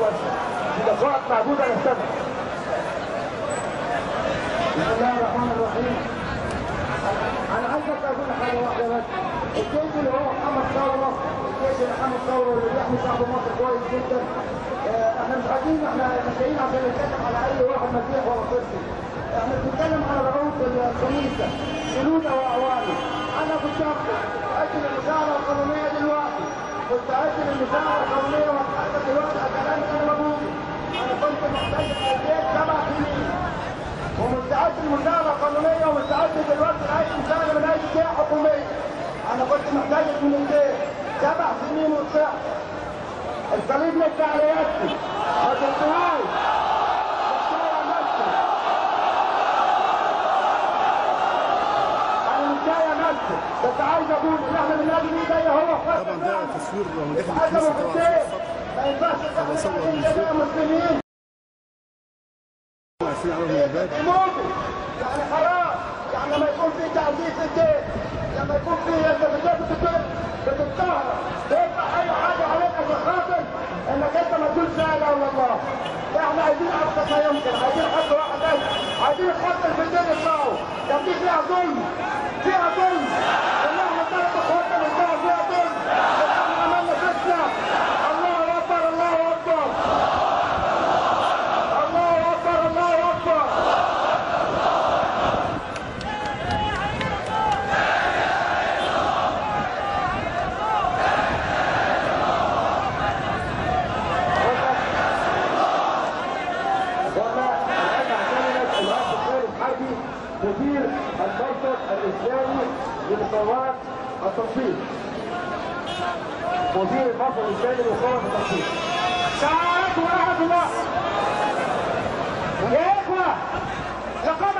واسف في دقائق معدودة نستمع. بسم الله الرحمن الرحيم. انا عايز اقول حاجة واحدة بس، الجيش اللي هو محمد ثورة، الجيش اللي محمد ثورة واللي بيحمي شعب مصر كويس جدا. احنا مش عايزين، احنا مش جايين عشان نتكلم على اي واحد مسيح ولا قبطي، احنا بنتكلم على رؤوس الكنيسة سنوده واعوانه. انا كنت مستعد للمساعدة القانونية دلوقتي، مستعد للمساعدة القانونية واتحدث دلوقتي على كلام انا بقوله. انا كنت محتاج البيت 7 سنين ومستعد للمساعدة القانونية ومستعد دلوقتي لاي مساعدة من اي جهة حكومية. انا كنت محتاج من البيت 7 سنين وطلعت. الصليب لسه على يدي، ما شفتهاش. انا مش جاي امثل، بس عايز اقول ان احنا بنلاقي مين جاي هو طبعا ده تصوير من داخل الكنيسة طبعا فوق السطح. ما ينفعش احنا مسلمين واقفين على الباب يعني حرام، يعني لما يكون في تعذيب في الدين، لما يكون في انت بتتكهرب، تدفع اي حاجة عليك عشان خاطر انك انت ما تقولش لا اله الا الله. احنا عايزين ابسط ما يمكن، عايزين خط واحد بس، عايزين خط في الدين يطلعوا. طب دي فيها ظلم، فيها ظلم، ان احنا ثلاث اخواتنا بنطلعوا فيها ظلم، بس احنا عملنا فتنة. الله اكبر الله اكبر الله اكبر الله اكبر. مدير المرصد الاسلامي لمقاومة التنصير. مدير المرصد الاسلامي لمقاومة التنصير. السلام عليكم ورحمة الله. يا اخوه، لقد